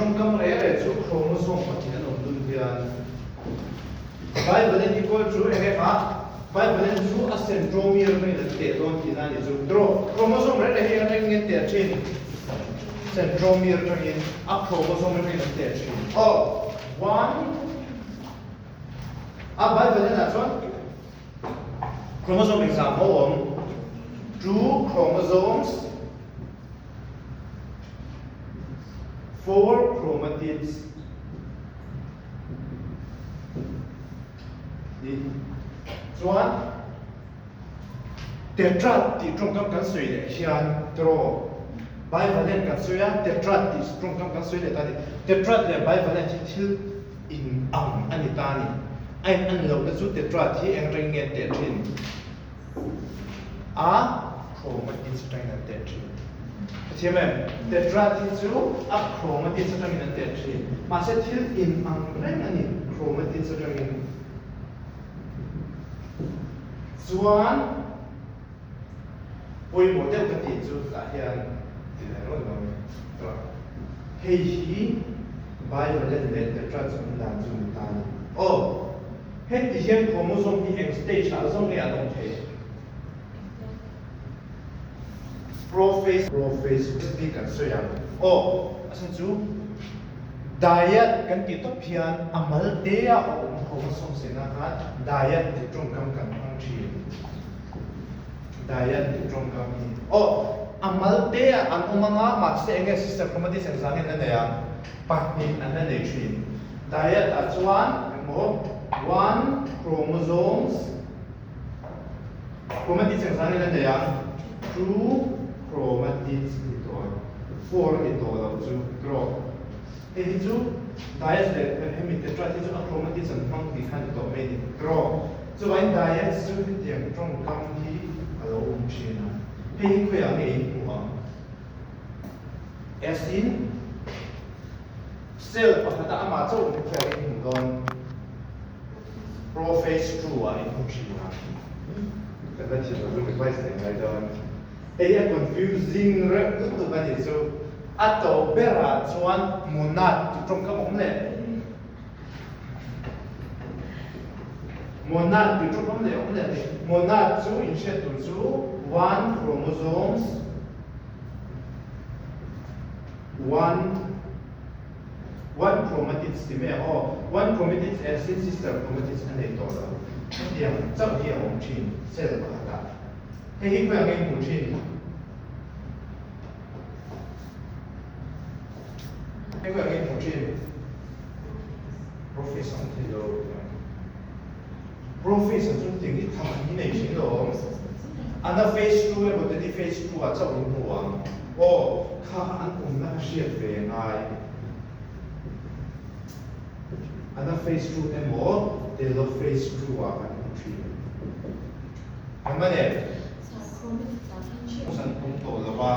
Tawngkam reh reh chu chromosome pahnih an awm dun hian bivalent equal to eng eng a bivalent chu a centromere atangin an teh dawn tihna a ni chu draw chromosome reh reh hi eng atangin nge an teh thin centromere atangin a chromosome atangin an teh thin aw one a bivalent ah chuan chromosome engzah maw awm two chromosomes 4 chromatids Ni chuan tetrad tih tawngkam kan sawi leh hian tiraw bivalent kan sawi a, tetrad tih tawngkam kan sawi leh ta a ni. Tetrad leh bivalent hi thil in ang a ni ta a ni. A in an lohna chu tetrad hi eng reng nge an teh thin? A chromatids atangin an teh thin. Ka thiam em? Tetrad hi chu a chromatids atangin an teh thin. Mahse thil in ang reng a ni chromatids atangin. Chuan pawimawh deuh ka tih chu tah hian ti leh rawt lo mai. Hei hi bivalent leh tetrad awm dan chu ni ta a ni. Aw. Heti hian chromosome hi eng stage ah zawng nge an awm thei? Prophase Prophase tih kan sawi ang. Aw, a chhan chu diet kan tih tawp hian a mal te ah a awm chromosome sehna khan diet tih tawngkam kan hmang thin. Diet tih tawngkam hi. Aw, a mal te ah an awm anga mahse eng nge sister chromatids engzah nge an la nei ang? Pahnih an la nei thin. Diet ah chuan engmaw one chromosomes chromatids engzah nge la nei ang? Two chromatids ni tawh ang. Four ni tawh lo chu draw. Hei hi chu diet leh hemi tetrad hi chu a chromatids an hmang tih kha ni tawh mai ni. Draw. Chuvangin diet chu hetiang tawngkam hi a lo awm thin a. Hei hi khawiah nge in hmuh ang? As in, cell pakhata amah chauh in kher in hmu dawn, prophase 2 ah in hmu thin a, kan la thiam lo chu revise leh ngai dawn. Hei hi a confusing reuh lutuk a nih chu, a to berah chuan monad tih tawngkam a awm leh. Monad tih tawngkam leh awm leh a ni. Monad chu inhriat tur chu one chromosomes, One one chromatids ti mai ang aw, one chromatids as in sister chromatids a nei tawh lo. Hetiang chauh hi a awm thin cell pakhatah. Hei hi khawiah nge hmuh thin? Hei khawiah nge hmuh thin? Prophase awm thei lo. Prophase ah chuan tiang hi tham an nei thin lo awm. Anaphase 2 emaw Telophase 2 ah chauh in hmu ang. Aw, kha kha an awmna kha hriat ve ngai. Anaphase 2 emaw Telophase 2 ah kan hmu thin. Kan man em? An awm tawh lo a.